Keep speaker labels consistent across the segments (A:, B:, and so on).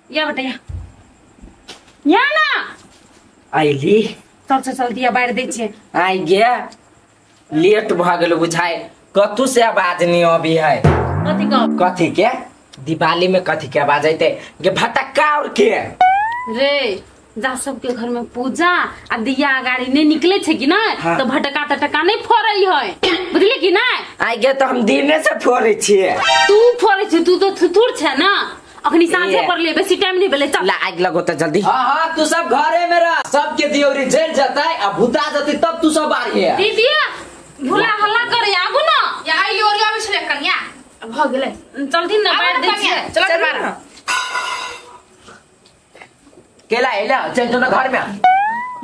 A: या बेटा या या ना
B: आइली
A: चल चल चल दिया बाहर दै छियै।
B: आई गे लेट भ गेल बुझाय कतू से आवाज नहीं अभी है।
A: कथी कह
B: कथी के दिवाली में कथी के आवाज आइते गे फटक्का और के
A: रे जा सबके घर में पूजा आ दिया गाड़ी नहीं निकले छे कि नहीं।
B: हाँ।
A: तो भटका तटका नहीं फोड़ै है बुझली कि नहीं।
B: आई गे तो हम दिने से फोड़ै छियै।
A: तू फोड़ै छी तू तो थुथुर छे ना अखनी साँझे पर ले बेसी टाइम नहीं भेलै। चल
B: ला आग लगो त जल्दी।
C: हां हां तू सब घरे में रह सबके दियोरी जल जतै आ भूता जतै तब तू सब आरिहे।
A: दीदी भूला हल्ला करे आबू ना
D: या आई ओरिया में छले कन्या भ गेलै
A: चलथिन ना बाहर दै छियै।
D: चल बाहर
C: केला एला चल तो ना घर में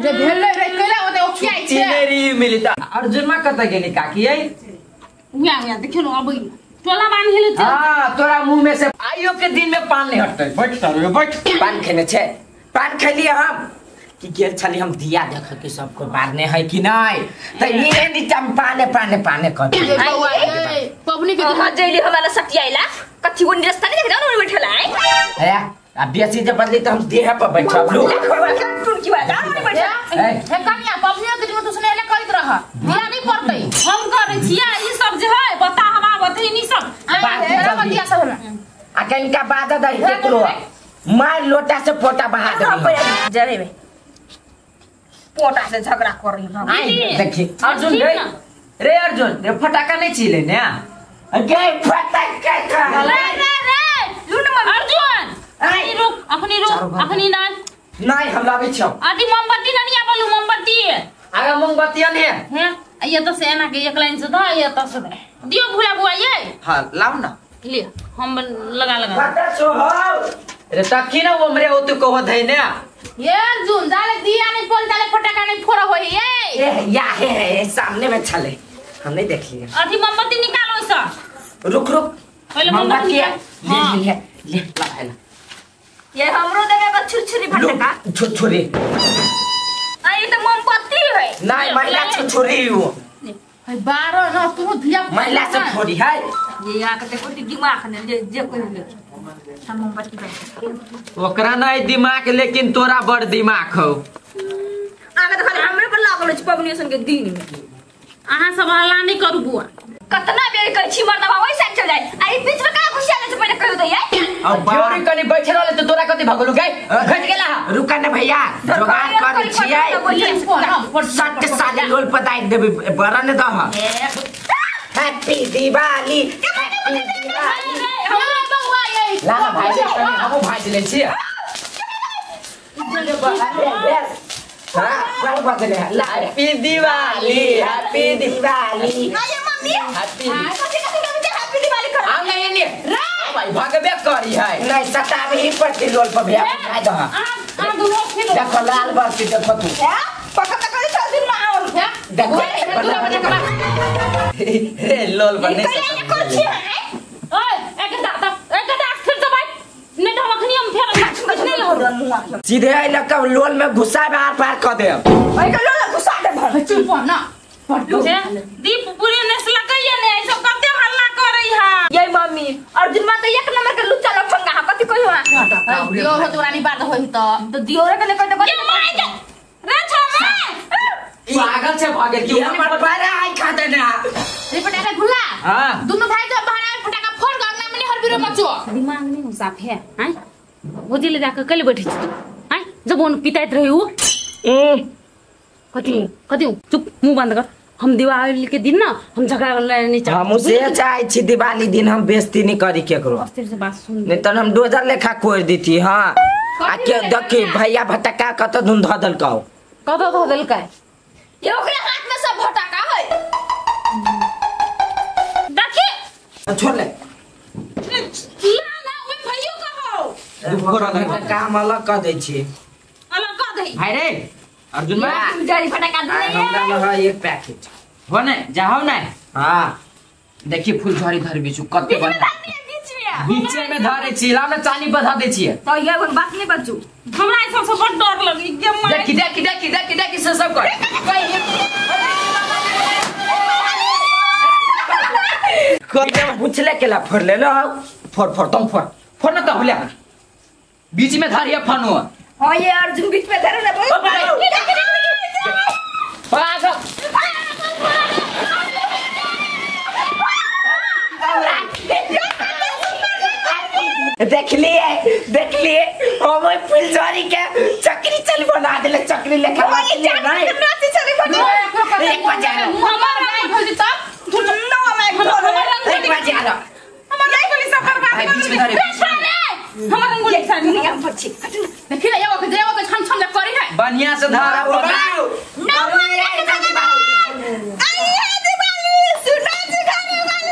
D: जे भेलै रे केला ओते ओखियाई छै
C: चिनेरी मिलता। अर्जुन मा कत गेली काकी आई
A: उया उया देखियो न अबै टोला बान्हि हेले चल।
C: हां तोरा मुंह में से आइयो के दिन में पान नहीं हटतै। बैठ तारू बैठ।
B: पान खेने छे पान खेलिए हम कि गेल छली हम दिया देख के सबको बारने है कि नहीं त ये नीचा में पाने पाने पाने कर
D: ए बौआ ए पबनी के
E: दिन जइली हमारा सटियाइला कथि कोन रास्ता नहीं देख जानो बैठला है
B: है आ बेसी जे बदली त हम देह पर बैठब लो
E: टुनकी वाला नहीं बैठा
D: हे कन्या पबनी के दिन तू सुनेले करत रह दिया नहीं पड़तै
A: हम करै छियै ई सब जे है बता हवा बतै नी सब
D: बतिया सब
B: आ कनका बाजा दही केकरो मार लोटा से फोटा बहा दे
E: जरे में पोटा से झगड़ा कर रही
B: है। देखी
C: अर्जुन रे रे अर्जुन रे फटाका नहीं छीले ने
B: गे फटाका
A: रे रे रे लूट अर्जुन अखनी रुक अखनी रुक अखनी ना
B: नहीं हम लाबै छौ
A: अथी मोमबत्ती नहीं आबलू मोमबत्ती
C: आगा मोमबत्ती अने
A: हैं ये तो से एना के एक लाइन से ध ये तो से दियो भूला बुआ ये।
C: हां लाओ ना
A: ले हम लगा लगा
B: पता सो हो
C: रे तखी ना ओमरे ओ तू कहो धै ने
D: ये अर्जुन जाले दिया नहीं पड़ जाले फटाका नहीं फोड़ होई ये
B: ए या है सामने में छले हम नहीं देख लिए।
A: अथी मोमबत्ती निकालो सर
B: रुक रुक
A: पहले मोमबत्ती
B: ले ले ले ला ला
E: ये हमरो देबे का छुरछुरी फटाका
B: छुरछुरी
E: आ ये तो मोमबत्ती है
B: नहीं महिला छुरछुरी हो
D: है 12 ना तू धिया
B: महिला से फोड़ी है
E: ये आ के देखो दिमाग ने जे जे कोई ले हम मोमबत्ती बन
C: ओकरा नहीं दिमाग लेकिन तोरा बड़ दिमाग हो।
E: आगे तो खाली हमरे पर लागल छै पबनी सन के दिन में।
A: अहाँ सब हल्ला नहीं करू बुआ
E: कतना बेर कहै छी मर्दवा ओइ साइड चल जाय आ ई बीच में का घुसिया ले छै पहिले कहियो त ये
C: अब दियोरी कनी बैठल रहले त तोरा कथि भगलु गई घट गेला।
B: रुका ने भैया जोगार करै छियै सट साले लोल पताइ देबे बरा ने दह। हैप्पी दिवाली हैप्पी दिवाली
D: हमरा बौआ ये
C: ला ना भाई कनी हमहु भाज ले छियै।
B: हां बार बजले ला
C: हैप्पी दिवाली हैप्पी दिवाली
E: आये मम्मी
C: हैप्पी
E: कथि कथि कथि हैप्पी दिवाली कर
C: आ नहीं नहीं रे भाई भागबे करी है
B: नहीं सताबी ही पर लोल पर भैया भाई दह
A: आ दुनो खेलो
B: देखो लाल बत्ती देखो तू
E: है पक्का त करी चल दिन में आउन
B: देखो
C: रे लोल बने
E: ये कर छी है
A: ओए एक दाता एक दाता फिर तो भाई नहीं तो अखनी हम फेर कुछ नहीं लो
B: सीधे आई लका लोल में घुसा बाहर पार कर दे
E: ओए के लोल घुसा दे भर
D: चुप ना
A: दीप पूरे नस्ल कहिए ने ई सब कते हल्ला करै है
E: ये मम्मी अर्जुन मा त एक नंबर के लुच्चा लफंगा है कथि कहियो
D: दियो हो तोरा नहीं बात होई
E: त दियोरे के ने कहते
A: ये my के रे छमे
C: पागल से भागल
B: कि हमर बड़ा आई खाते ना
D: रे फटाका घुला।
C: हां
D: दोनों भाई जब बाहर आए फटाका फोड़ के अंगना में हर बिरो मचो
A: दिमाग नहीं हो साफ है हैं भोजी ले जाके कल बैठे छी तू हैं जब ओन पिताइत रही उ कथि कथि चुप मुंह बंद कर। हम दिवाली के दिन ना हम झगड़ा नहीं चाहते।
B: हम से चाहे छी दिवाली दिन हम बेइज्जती नहीं करी केकरो।
A: अस्थिर से बात सुन
B: नहीं तन हम डोजर लेखा कोर देती। हां आ के देखी भैया भटका कत धुन ध देलकौ
A: कत ध देलकै
E: ये ओकरे हाथ में सब भटका है
A: देखी
B: छोड़ ले
A: ना ना ओइ भैयो कहो
B: काम अलग क दै छी
A: अलग क दै
C: भाई रे अर्जुन भाई
E: जारी फटाका दे
B: हमरा लगा एक पैकेट
C: हो ने जाओ ने।
B: हां
C: देखी फुलझड़ी धर बिछु कते बढ़िया बीचे में धरे छी लामे चानी पर धर दे छी
E: तो ये कोन बात नहीं बच्चू
A: हमरा ई सब से बड़ डर लगी के मार
C: देखी देखी देखी देखी देखी से सब कर
B: कते पूछले केला फोड़ ले लो
C: फोड़ फोड़ तुम फोड़ फोड़ न त होले बीच में धरिया फनो।
E: हां ये अर्जुन बीच में धरे ना
C: पागल।
B: देख लिए हम फुलझड़ी के चक्री चल बना देले चक्री लेखा नहीं एक बजे
D: हमर नहीं भौजी तब
E: नो मैं
B: एक बजे आलो
D: हमर नहीं बोली सब बर्बाद कर दे हमर रंगोली सानी
E: हम पछी
D: देखि ना एगो के जेगो के छम छम करी है
C: बढ़िया से धारा
B: बनाओ
E: ना आई है दिवाली सुना जी गाने वाली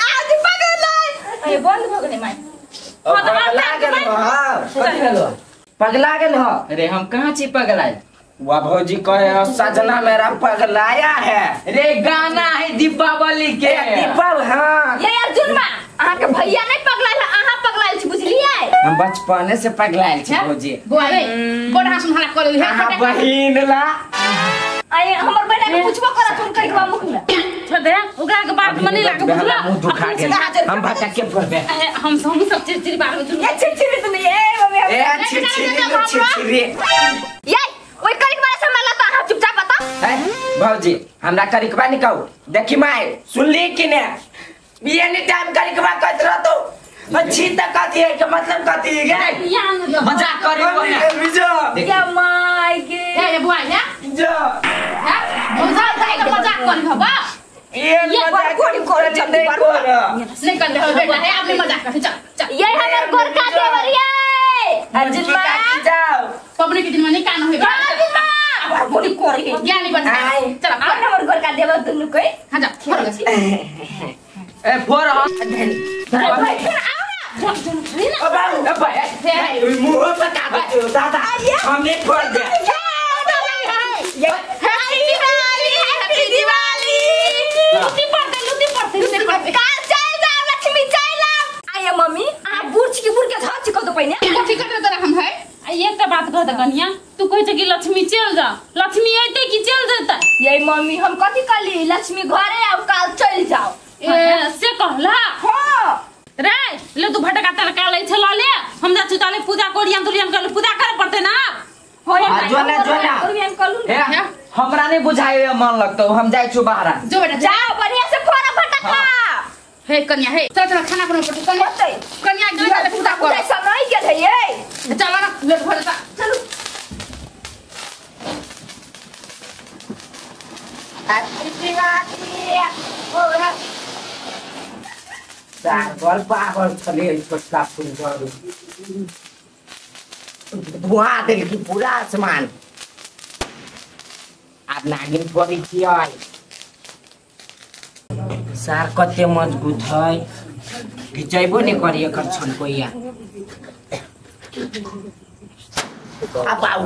E: आज बंद भ गेलै my
B: पगला गेल हो पगला गेल हो।
C: अरे हम कहाँ छी पगलाए?
B: वाह भौजी कहे सजना मेरा पगलाया है।
C: रे गाना है दीपावली के
B: दीपावली। हाँ
E: ये अर्जुन मा अहाँ के भैया नहीं पगलायल अहाँ पगलायल छी बुझलियै?
B: हम बचपने से पगलायल छी भौजी।
D: बुआ रे बड़ हास हला कर है
B: अहाँ बहिन ला
E: आइ हमर बहिन के पूछबो करत हम कहिबा मुख में
A: छोड़ दे ओकरा के बात में नहीं लागे बुझला
B: मुंह दुखा गेल हम भाटा के पड़बे
A: हम सब चिड़चिड़ बात में
E: ये चिड़चिड़ तुम ये मम्मी
B: ए चिड़चिड़ चिड़चिड़
E: ये ओइ करिक मारे से मला त अहाँ चुपचाप बता।
B: ए भौजी हमरा करिकबा नहीं कहू देखी my सुनली कि ने एनी टाइम करिकबा कहत रहतो अच्छी त कथी है के मतलब कथी है गे
C: मजाक करी
E: या my गे
D: ए बुआ या
B: जा
D: हां मजाक कर मजाक कर हबा
B: ये मजाक
E: कर
B: जल्दी कर
D: नहीं कर ले बेटा है आपने मजाक कर चल चल
E: ये हमर गोरका देवरिया अर्जुन मा
B: जाओ
D: पबनी के दिन में नहीं कान होई
E: अर्जुन मा बोली करी
D: ज्ञानी बन चल
E: आ हमर गोरका देवर दुनु के
D: हां जा फोड़
C: ए फोड़
B: अब भाई मुंह पर का दो दादा हमने फोड़ दे।
E: हैप्पी दिवाली हैप्पी दिवाली
A: लुटी पड़ते लुटी पड़ते लुटी पड़ते
E: काल चल जाओ लक्ष्मी चल आओ। आया मम्मी आ बुर्च की बुर के धर छी कतो पहिने
D: कथि कर तोरा हम है
A: आ एकटा बात कह दे कन्या तू कहै छ कि लक्ष्मी चल जा लक्ष्मी अइते कि चल जेतै?
E: ये मम्मी हम कथि कहली लक्ष्मी घरे आउ काल चल जाओ
A: ए से कहला।
E: हां
A: रे ले तू भटका तरका लै छल ले हम जा चुताले पूजा कोरियन तुरियन कर पूजा करे पड़ते ना।
E: हो
C: जोना जोना
E: कोरियन
C: हमरा नहीं बुझाए मन लगतो हम जाय छु बाहर
D: जो बेटा
E: जाओ बढ़िया से फोड़ा भटका
D: हे कन्या हे चल चल खाना बनाओ पड़ते कन्या कन्या जो चल पूजा कर
E: सब नहीं गेल है ये
D: चल ना लेट भर जा
E: चलू
B: हैप्पी दिवाली ओ पागल पागल छले छोटका फुलझड़ी धुआ देलकी पूरा आसमान। आब नागिन फोड़ै छियै सार कते मजबूत है घिचैबो नहीं करी एकर छनकोइया। अब आउ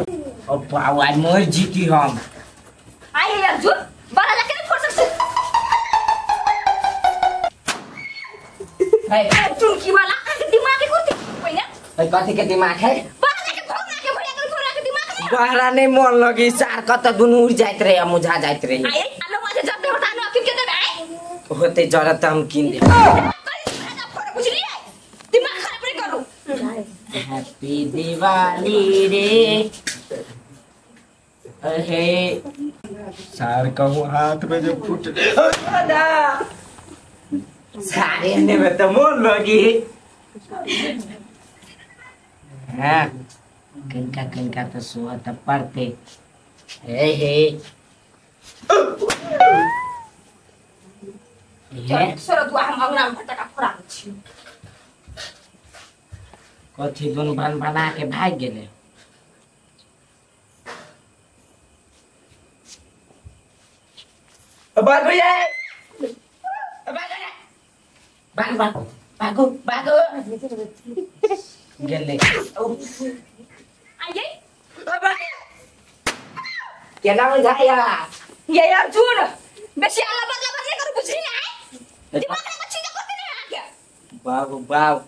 B: अब आउ आज मर जीती हम।
E: आइए अर्जुन बाहर जाके नहीं फोड़ सकते
C: है
E: चुनकी वाला दिमाग के कुर्ती पहिने
B: है कथी के दिमाग है
E: बाहर जाके फोड़ के भैया के फोड़ के दिमाग है
B: बहरा नहीं मन लगी सार कत दुनू उड़ जाइत रहे मुझा जाइत रहे।
E: आए आलो वाजे जब दे हटा न किन के देबे
B: होते जरूरत हम किन दे
E: बुझलिए दिमाग खराब नहीं करू।
B: हैप्पी दिवाली रे अरे सार कहूँ हाथ में जो फूट दादा सारे ने में तो मन लगी। हाँ किनका किनका तो सुआ तो पड़ते हे हे
E: चल दुआ हम अंगना में फटका फोड़ा छी
B: कथी दुनु बन बना के भाग गेले। भागो ये भागो भागो भागो भागो गेले
E: आइए
B: केना बुझाया
E: ये अर्जुन बेसी आला बदला बदले करू बुझली ना दिमाग में मच्छी करते नहीं आके
B: बाबू बाबू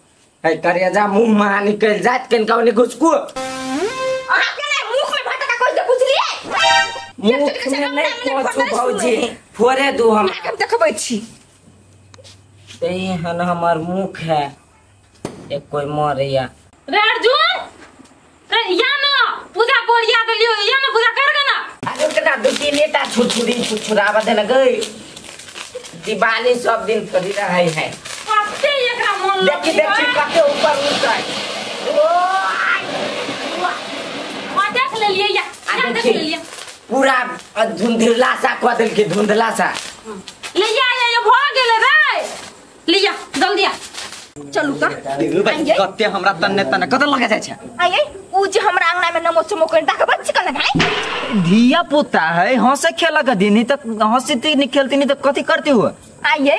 B: है करे जा मुंह में निकल जात केन कौनी घुसकू
E: अहाँ के नहीं मुंह में भटका कोस दे बुझलिए
B: मुख में नहीं पहुंचू भौजी फोड़े दू हम
E: हम देखबै छी।
B: ते हन हमर मुख है एक कोई मरैया
A: रे अर्जुन रे या ना पूजा कोरिया देलियो या ना पूजा कर ना
B: अरे कना दू तीन टा छुछुरी छुछुरावा देन गई दिवाली सब दिन करी रहे है
A: कते एकरा मन
B: देखी देखी कते ऊपर उठै ओ
A: आ देख लेलिए या या देख लेलिए
B: पूरा धुंधला सा क देल के धुंधला सा
A: ले या या भ गेल रे ले या जल्दी आ
E: चलू का
C: कते हमरा तन्ने तन्ने कते लगे जाय छै
E: आये उ जे हमरा अंगना में नमो चमो कर ताके बच्ची कन लगाई
C: धिया पुता है हंसे खेला के दिन त हंसती नहीं खेलती नहीं त कथि करती हो
E: आये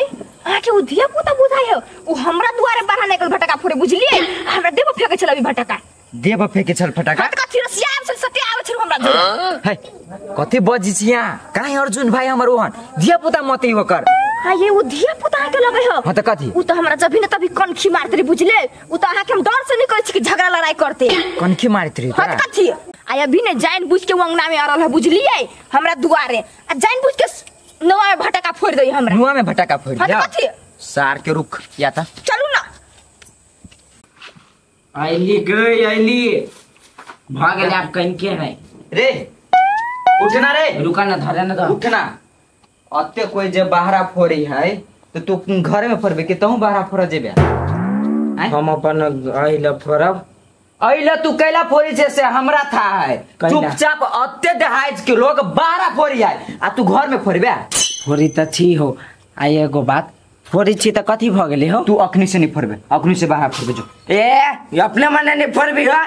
E: आके उ धिया पुता बुझाय हो उ हमरा दुआरे बाहर निकल भटका फोड़े बुझलिए हमरा देव फेके छल अभी भटका
C: देव फेके छल फटका
E: कथि कथि रसिया आब छल सत्य आब छल हमरा जोर
C: है कथि बजी छिया काहे अर्जुन भाई हमर ओहन धिया पुता मत होकर
E: आये उ धिया पुता के लगे हो
C: हां त कथि
E: उ त हमरा जभी न तभी कनखी मारत रही बुझले उ त अहाँ के हम डर से नहीं कहै छी कि झगड़ा लड़ाई करते
C: कनखी मारत रही
E: हां त कथि आय अभी ने जान बुझ के अंगना में अरल है बुझलिए हमरा दुआरे आ जान बुझ के नवा में भटका फोड़ दई हमरा
C: नुआ में भटका फोड़
E: दिया कथि
C: सार के रुक या त
E: चलू ना
B: आइली गई आइली भाग गेल आप कन के है
C: रे उठना रे
B: रुका ना धरे ना
C: उठना अते कोई जे बाहरा फोड़ी है तो तू घर में फोड़बे के तहु बाहरा फोड़ जेबे
B: हम अपन आइला फोड़ब
C: अइला तू कैला फोड़ी छे से हमरा था है चुपचाप अते दहाइज के लोग बाहरा फोड़ी है आ तू घर में फोड़बे
B: फोड़ी त छी हो आ एगो बात फोड़ी छी त कथि भ गेली हो
C: तू अखनी से नहीं फोड़बे अखनी से बाहर फोड़बे जो
B: ए अपने मने नहीं फोड़बी हो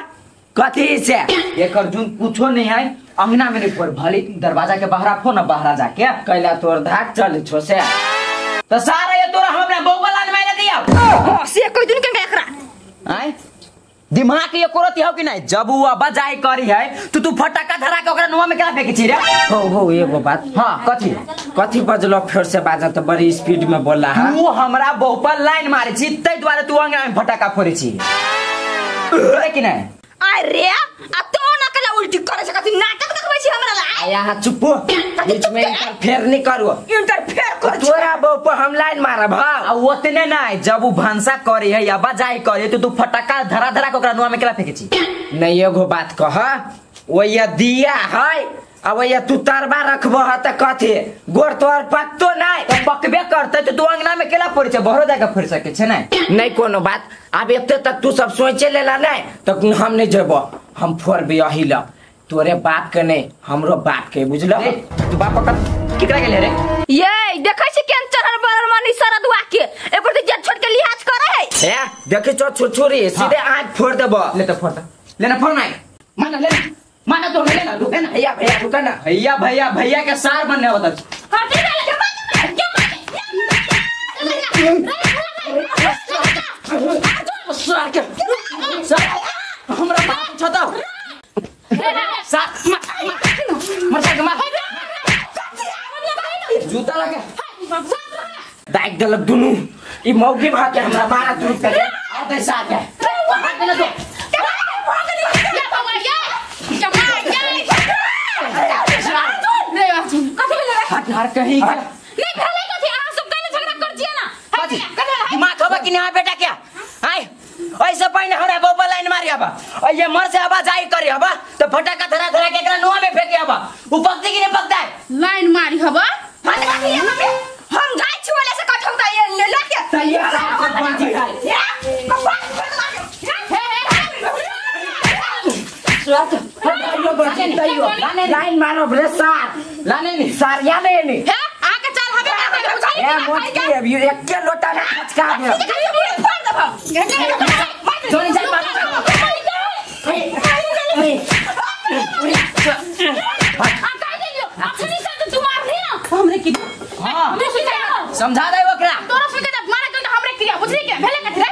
B: कथि से
C: एक अर्जुन कुछो नहीं है अंगना में नहीं फोड़ भले दरवाजा के बाहरा फोड़ ना बाहरा जाके
B: कैला तोर धाक चले छो से
C: त सारा ये तोरा हमरा बौआ लान मारे दिया
E: हां से कोई दिन के एकरा
C: आय दिमाग ये करत हो कि नहीं जब उ आवाज करी है तो तू फटाका धरा के ओकरा नुआ में केना फेंके छी रे
B: हो एगो बात
C: हां कथि
B: कथि बजलो फेर से बाजा त बड़ी स्पीड में बोला है
C: तू हमरा बहु पर लाइन मारे छी तै दुआरे तू अंगना में फटाका फोड़े छी कि नहीं
E: अरे आ तो ना कला उल्टी करे छै कथि नाटक देखबै छी हमरा ला
B: आ यहाँ चुप हो बीच में इंटरफेयर नहीं करू
E: इंटरफेयर कर
B: तोरा बहु पर हम लाइन मारब हां
C: आ ओतने नहीं जब उ भांसा करे है या बजाई करे तो तू फटाका धरा धरा के ओकरा नुआ में केला फेंके छी
B: नहीं एगो बात कह ओया दिया है अब ओया तू तरबा रखबो ह त कथि गोर तोर पकतो नहीं
C: त पकबे करते तो तू अंगना में केला फोड़े छै बहरो जाके फोड़ सके छै नहीं
B: नहीं कोनो बात अब एते तक तू सब सोचे लेला नहीं त हम नहीं जेबो हम फोड़बी अही ल तोरे बाप के नहीं हमरो बाप के बुझलो
C: तू बाप पकड़ केकरा गेले रे
E: ये देखै छी केन चढ़ल बरल मनी सरदुआ के एको ते जेठ छोड़ के लिहाज करे है
B: ए देखै छो छुछुरी सीधे आंख फोड़ देबो
C: ले त फोड़ दे ले ना फोड़ नहीं माना ले माना तो ले ना रुके ना
B: भैया भैया रुका ना
C: भैया भैया भैया के सार बनने होता
A: कथि
C: सार के सार हमरा बाप छता सार मर जा मार जूता लगे
B: दाग देलक दुनू ई मौगी भा के हमरा मारा तू के
C: आ दे सार के हाथ ले तो हट कहीं
A: नहीं भेलै कथि अहाँ सब काहे झगड़ा कर छियै ना
C: कथि दिमाग होबा कि नहीं बेटा क्या आय ऐसे पहिने हमरा बौबा लाइन मारी हबा और ये मर से आवाज आई करी हबा तो फटाका धरा धरा के एकरा नुआ में फेंके हबा उ पकती कि नहीं पकता है
D: लाइन मारी हबा
E: हम जाय छी वाला से कठौ त ये ले के
B: तैयार सब बाजी है लाइन मारो रे सार
C: लाने नहीं
B: सार या नहीं नहीं
D: हे आके चल हबे का बुझाई
B: ए मोट की अभी एक के लोटा में खचका दे
C: जोनी जाई मार
A: हमरे की
C: हां
A: हमरे सुन
C: समझा दे ओकरा
D: तोरा सुन के जब मारा गेल त हमरे क्रिया बुझली के भेले कथि रे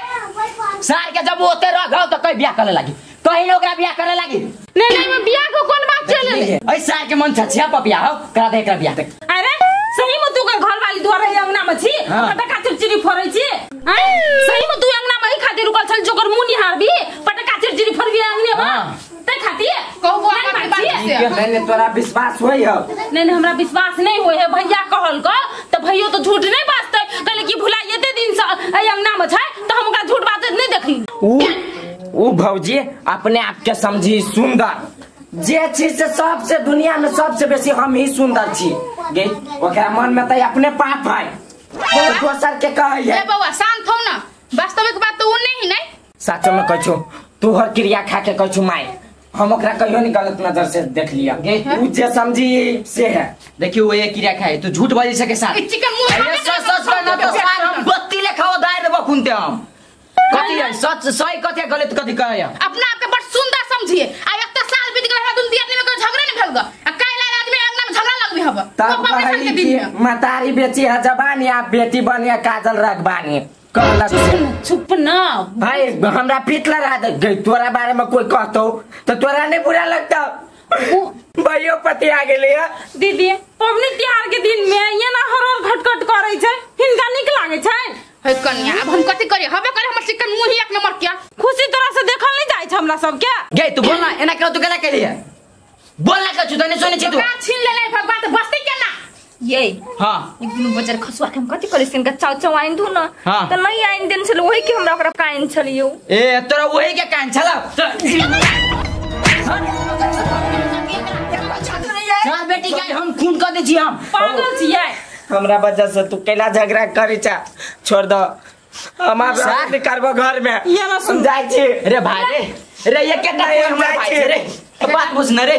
C: सार के जब ओते रह गओ तो कहीं बियाह करे लागी कहीं ना ओकरा बियाह करे लागी
A: नहीं नहीं मैं बियाह को कोन बात चले
C: ऐ सार के मन छछिया पपिया हो करा दे एकरा बियाह
A: अरे सही में तू घर वाली द्वारा अंगना में छी पटका चिरचिरी फोड़ै छी सही में तू अंगना में ही खातिर रुकल छल जोकर मुंह निहारबी पटका चिरचिरी फोड़बी अंगने में तै खातिर
D: कहू बुआ के बात से
B: नहीं नहीं तोरा विश्वास होई हो
A: नहीं नहीं हमरा विश्वास नहीं होय है भैया कहल को त भैयो तो झूठ नहीं बाजतै कहले कि भुला एते दिन से एहि अंगना में छै त हम ओकरा झूठ बाजैत नहीं देखली।
B: ऊ भौजी अपने आप के समझी सुंदर जे छी से सबसे दुनिया में सबसे बेसी हम ही सुंदर छी गे। ओकरा मन में त अपने पाप है दोसर के कहै है।
D: ए बौआ शांत हो ना, वास्तविक बात तो उ नहीं नहीं।
B: साचो में कहै छु तोहर क्रिया खा के कहै छु my, हम ओकरा कहियो नहीं गलत नजर से देख लिया। उ जे समझी से है।
C: देखियो वो ये क्रिया खाए तो झूठ बाजी सके साथ
D: चिकन मुंह
C: अरे सच सच ना तो सार हम बत्ती ले खाओ दाय देबो खुनते हम कथि है सच सही कथि गलत कथि कहै।
D: अपना आप के बड़ सुंदर समझिए आ एक त साल बीत गेल है दुन दिया में कोई झगड़ा नहीं भेल ग आ काइल आदमी अंगना में झगड़ा लगबी हब
B: तब कहली कि मतारी बेची है जबानी आ बेटी बनिया काजल रखबानी कहलक
A: चुप ना
B: भाई हमरा पीट लड़ा दे। तोरा बारे में कोई कहतो तो तोरा नहीं बुरा लगता? भाइयों पति आ गेले है
A: दीदी। पबनी त्योहार के दिन में ये ना हर हर घटघट करै छै, हिनका नीक लागे छै।
D: हे कन्या अब हम कथि करी हबे करे हमर चिकन मुंह ही एक नंबर क्या
A: खुशी तोरा से देखल नहीं जाय छै हमरा सब के।
C: गे तू बोल ना एना कर तू केला केलिए बोल ना कछु तने सुनै छी तू
D: का छीन लेले भगवान त बस्ती केना
E: ये।
C: हां
E: एक दिन बजार खसुआ के हम कथि करै छियन के चाव चाव आइन दू ना
C: हाँ।
E: त नहीं आइन देन छल ओही के हमरा ओकरा काइन छलियो।
C: ए तोरा ओही के काइन छल चार बेटी के हम खून क दे छी हम
A: पागल छियै।
B: हमरा वजह से तू केला झगड़ा करै छ, छोड़ दो हम आब नहीं करबो घर में हम जाइ छी।
C: रे भाई रे रे ये केटा हमरा भाई रे बात बुझ न रे।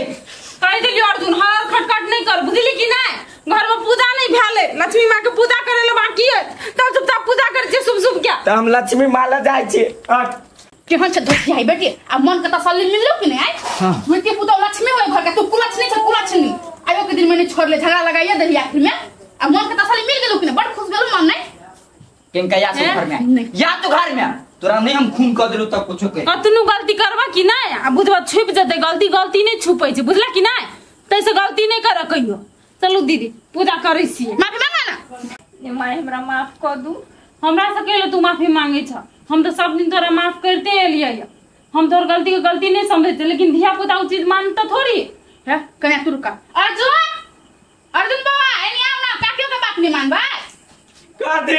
A: कहि देलियो अर्जुन हर खटखट नहीं कर बुझली कि नहीं? घर में पूजा नहीं भेले लक्ष्मी माँ के पूजा करे ले बाकी है तब चुपचाप पूजा कर छी शुभ शुभ के
B: त हम लक्ष्मी माँ ल जाइ छी।
D: केहन छै धोखिया है बेटी आ मन के तसल्ली मिललो कि नहीं? आइ बेटी पुतौ लक्ष्मी होय घर के तू कुलक्ष्मी छै कुलक्ष्मी आयो के दिन में नहीं छोड़ले झगड़ा लगाइए देली आखिर में आ मन के तसल्ली मिल गेलो कि नहीं? बड़ खुश भेल मन नहीं
C: किनका या तू घर में या तू घर में तोरा नहीं हम खून क देलु तब कुछो के
A: कतनो गलती करबा कि नहीं आ बुझबा छुप जतै गलती गलती नहीं छुपै छै बुझला कि नहीं? तैसे गलती नहीं कर कहियो। चलू दीदी पूजा करै छी
D: माफी मांगा ना।
E: ने my हमरा माफ क दू।
A: हमरा से कहलो तू माफी मांगे छ, हम तो सब दिन तोरा माफ करते एलियै, हम तोर गलती के गलती नहीं समझै छी लेकिन धिया पुता उ चीज मानता थोड़ी
D: है। कन्या तू रुका अर्जुन अर्जुन बाबा एनी आओ ना काकियो के बात नहीं मानबा
B: का दे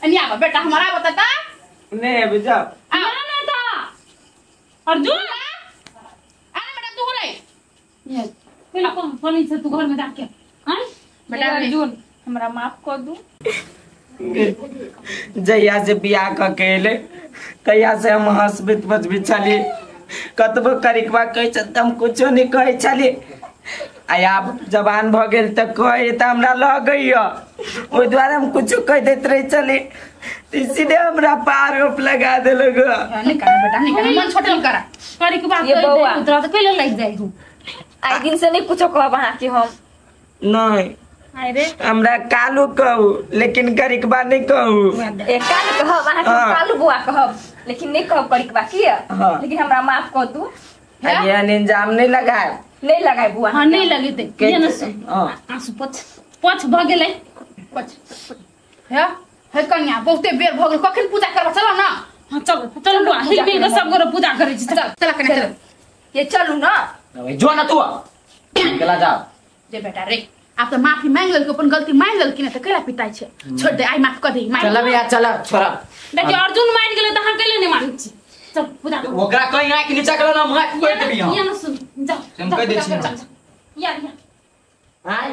D: एनी आवा बेटा हमारा बताता
B: नहीं अभी जा
A: ना ना था अर्जुन
D: अरे बेटा तू होले
A: ये पहले कौन फोन से तू घर में जाके हां
D: बेटा
A: अर्जुन
E: हमरा माफ कर दू।
B: जहिया से बियाह क के एले तहिया से हम हंसबित बजबित छली कतबो करिकबा कहै छ त हम कुछो नहीं कहै छली आ आब जवान भ गेल त कहै त हमरा लगैया ओहि दुआरे हम कुछो कहि दैत रहै छली सीधे हमरा पार रोप लगा देलक।
D: नहीं कर बेटा नहीं कर मन छोटल करा
A: करिकबा कहि दे तोरा त कइले लागि जाइ हूं
E: आई दिन से नहीं कुछो कहब अहाँ के हम
B: नहीं
A: अरे
B: हमरा कालू कहू लेकिन करिकबा नहीं कहू।
E: ए कालू कहब अहाँ के कालू बुआ कहब लेकिन नहीं कहब करिकबा किया लेकिन हमरा माफ कर दू।
B: ये इंजाम नहीं लगाए
E: नहीं लगाए बुआ।
A: हां नहीं लगेते ये न आंसू पोछ पोछ भ गेलै
D: पोछ हे हे कन्या बहुते बेर भ गेल कखन पूजा करबा चलो ना।
A: हां चल चल बुआ हिल मिल के सब गोरे पूजा करै छी
D: चल चल कन्या चल
E: ये चलू ना
C: जो ना तू गेला जा
D: दे बेटा रे आप तो माफी मांग लेलक अपन गलती मान लेलक ने त केला पिताई छै छोड़ दे आई माफ कर दे।
C: चल भैया चल छोड़ा
A: देखियो अर्जुन मान गेलै त अहाँ केले नहीं मानै छी चल पूजा
C: ओकरा कहीं आके नीचा गेलो ना हम कहि देबी हम
A: ये न सुन जा
C: हम कहि दै छी
A: या या
B: आय